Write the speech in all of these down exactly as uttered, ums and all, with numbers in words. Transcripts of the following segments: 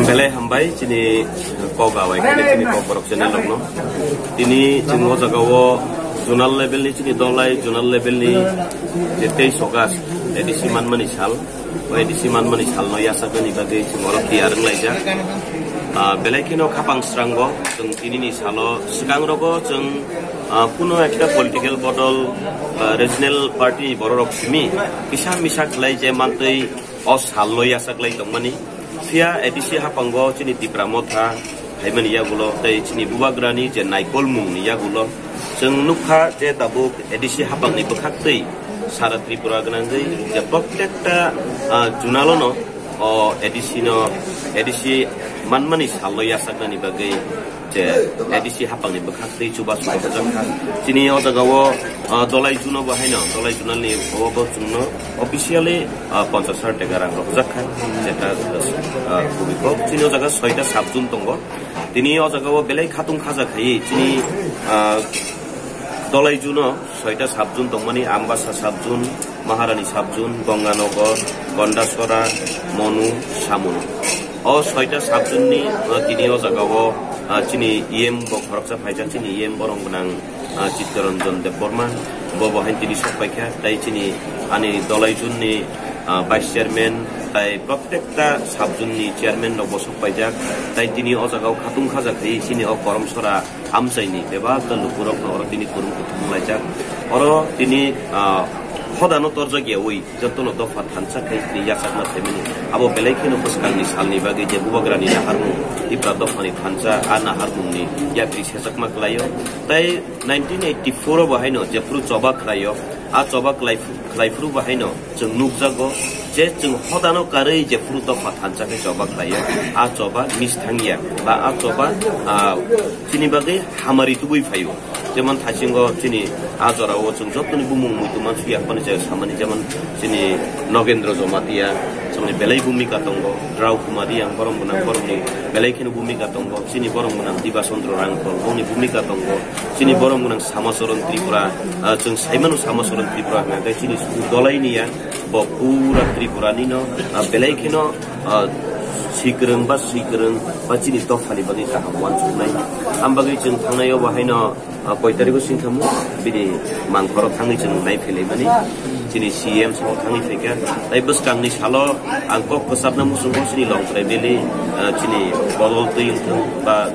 Belai hambai chini kok awai khe chini kok borok channel rokno. Tini chwng o jaga o zonal level ni chini Dolai zonal level ni je teis August A D C manmani sal, o A D C manmani salno yachaknani bagwi chwng oro tiyar wnglaijak. Ah, belai kheno khapang srango chwng tinini salo swkang rogo chwng, ah, kuno ekta political bodol, ah, regional party ni borok rok simi kisa misa khlai je mantwi o salno yachaklai tongmani. Phiya A D C haphango chini Tipra Motha phaimani yagulo tei chini Bubagrani je naikolmungni yagulo chwng nukha je tabuk A D C haphangni bwkhaktwi sara Tripura gwnangwi je protekta, ah, junalono o A D C no, A D C manmani salno yachaknani bagwi je A D C haphangni bwkhaktwi chubachu rwjakha. Chini o jaga o, ah, Dolai Juno bo haino, Dolai Junalni o bo chwngno officially, ah, ponchash hajar taka rang rwjakha. Jeta, ah, kubui kok. Chini o jaga soita sub-zone tongo. Tini o jaga o belai khatung khaja khaiwi chini, ah, Dolai Juno soita sub-zone tongmani, Ambasa sub-zone, Maharani sub-zone, Ganganagar, Gandachara, Manu, Samung. O soita sub-zone ni, ah, tini o jaga o, ah, chini E M bo khoroksa phaijak, chini E M borok gwnang, ah, Chittaranjan Debbarma, bo bo hain tini sok paikha, tei chini ani Dolai June ni, ah, vice chairman, tei protekta sub-zone ni chairman rok bo sok paijak, tei tini o jaga o khatung khaja khaiwi chini o Koromsora amchaini bebak ta lukurokno oro tini kwrwng kuthum laijak. Oro tini, ah, hodano torjak yaui jotono dopha thansa khai tini yachakna phaimani. Abo belai kheno bwskangni salni bagwi je Bubagrani naharmung, Tipra dophani thansa, a naharmungni yapri sejakma kwlaio. Tei nineteen eighty-four o bo haino jephru choba khlaio, a choba khlai-, khlaiphru bo haino chwng nukjago je chwng hodano karwi jephru dopha thansa khe choba khlaio, a choba mis thangya ba a choba, ah, chini bagwi hamari tubui phaio. Jemon thaisingo chini a jorao chwng jotoni bumung muitu mansukya phano je samani, jemon chini Nogendra Jamatia, chini belai bumika tongo, Rao Kumari ang borok gwnang borokni belai kheno bumika tongo, chini borok gwnang Diba Chandra Rangkhol boni bumika tongo, chini borok gwnang Samacharan Tripura, ah, chwng saimano Samacharan Tripura hwnkha khe chini sudu Dolai niya, bo pura Tripura nino, ah, belai kheno, ah, swikwrwng ba swikwrwng ba chini dophani bagwi kaham uansuknai. Am bagwi chwng thangnai o bo haino, ah, koi tarikh o singkhamu bini mangkhoro thangwi chwng nai philai mani. Chini C M sao thangwi phaikha. Tai bwskangni salo ang kok kwchapna muchungo chini Longtrai Valley, ah, chini bodol twi wngthung ba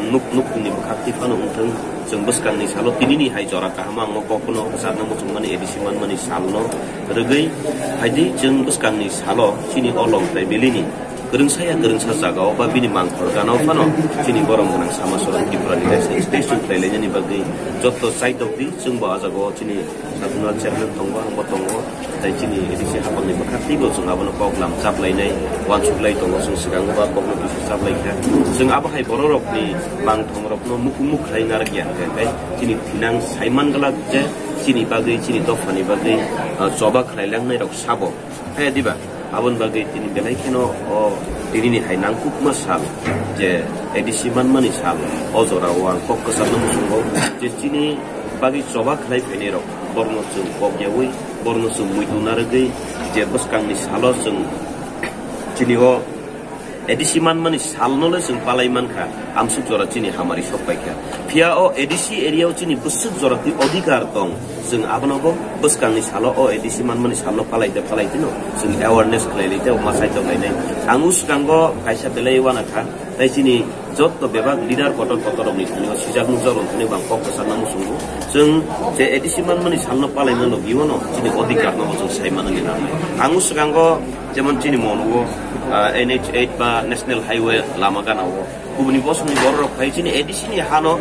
nuk nuk ni bwkhak twi phano wngthung, chwng bwskangni salo tinini hai jora kaham ang o kok no kwchapna muchungmani A D C manmani salno rwgwi phaidi chwng bwskangni salo chini o Longtrai Valley ni kwrwngsa ya kwrwngsa jagao ba bini mangkhor ganao phano chini borom gwnang Samacharan Tripura ni kaisa station khlai lainani bagwi jotto chaitokdi chwngbo ah jagao chini Sabuna chairman tongo, angbo tongo, tai chini A D C hapangni bwkhak teibo chwng abono kok lam chaplainai, uansuklai tongo, chwng swkango ba kokno kisa chaplaikha. Chwng abo hai bororokni mangthongrokno mukhung mukhlai narwkya hwnkhe, tai chini thinang saiman glak je chini bagwi, chini dophani bagwi, ah, choba khlailangnai rok sabo. Hai diba? Aboni bagwi tini belai kheno o tinini hai nangkukma sal je A D C manmani sal, o jorao ang kok kwchangno muchungo je chini bagwi choba khlai phainairok borokno chwng kok yaui, borokno chwng muitu narwgwi je bwskangni salo chwng chini o A D C manmani salno le chwng palai mankha, amsuk jora chini hamari sok paikha. Phiya o A D C area o chini bwswk jora twi odhikar tong, chwng abono bo bwskangni salo o A D C manmani salno palai de palai tino chwng awareness khlai lai tei ma saitok lainai. Ang o swkango kaisa belai uanakha, tai chini jotto bebak leader kotor kotor rokni thani o sijak nukjak rok thani bo ang kok kwchangna muchungo. Chwng je A D C manmani salno palai mano, biwano chini odhikar no bo chwng sai mano ni nangnai. Ang o swkango jemon chini monugo, ah, N H eight ba National Highway lama gana o kubuni bosongni bororok phai chini A D C ni hano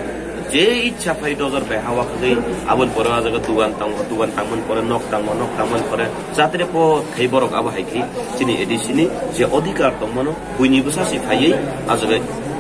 je ichha phai dozor bai hawa khagwi aboni pore o jaga dugan tango, dugan tangmani pore nok tango, nok tangmani pore jatre po khai borok abo hai khe chini A D C ni je odhikar tongmano buini bwsa se phaiwi a jaga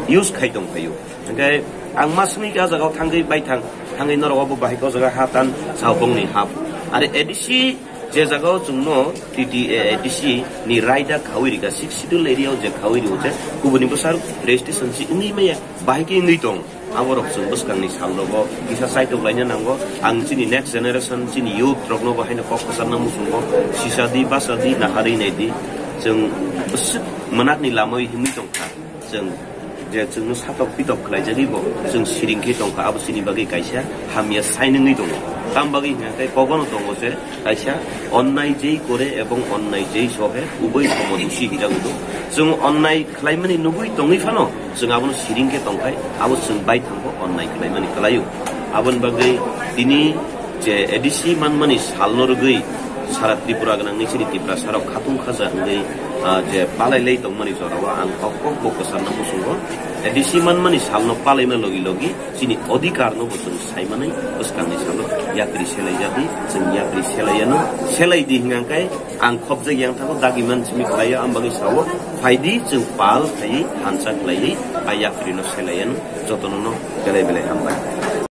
use khai tong phaio. Hwnkhe ang masni a jaga o thangwi bai thang, thangwi norok abo bahai o jaga ha tan sao bongni hap. Are A D C je jaga o chwngno T T A A D C ni raida khawi rika, Sixth Schedule area o je khawi rio je kubuni bwsar registration si wngwi maya, bahai khe wngwi tong. Aborok chwng bwskangni salrogo kisa saitok laina nango. Ang chini next generation, chini youth rokno bo haino kok kwchangna muchungo, sisa di, basa di, naharwi nai di. Chwng bwswk mwnakni lamao himwi tongkha, chwng je chwngno satok pitok khlaijagwi bo chwng siring khe tongkha, abo chini bagwi kaisa hamya sign wngwi tongo. Tam bagwi hwnkhe kogono tongo je kaisa onnai jei kore ebong onnai jei sohe uboi somo dusi hinjagwi tongo. Chwng onnai khlaimani nugwi tongwi phano chwng abono siring khe tongkhai, abo chwng baithangbo onnai khlaimani kwlaio. Aboni bagwi tini je A D C manmani salno rwgwi sara Tripura gwnangni chini Tiprasarok khatung khaja wngwi, ah, je palai lai tongmani jorao ang kok kok bo kwcharno muchungo. A D C manmani salno palaima logi logi chini odhikarno bo chwng saimanwi bwskangni salo yapri selaijadi, chwng yapri selaiano, selaidi hwnkhe ang khopjak yang thago dagiman simi khlaio, ang bagwi sao, phaidi chwng pal khaiwi hansa khlaiwi a yaprino selaiano, jotono no belai belai hambai.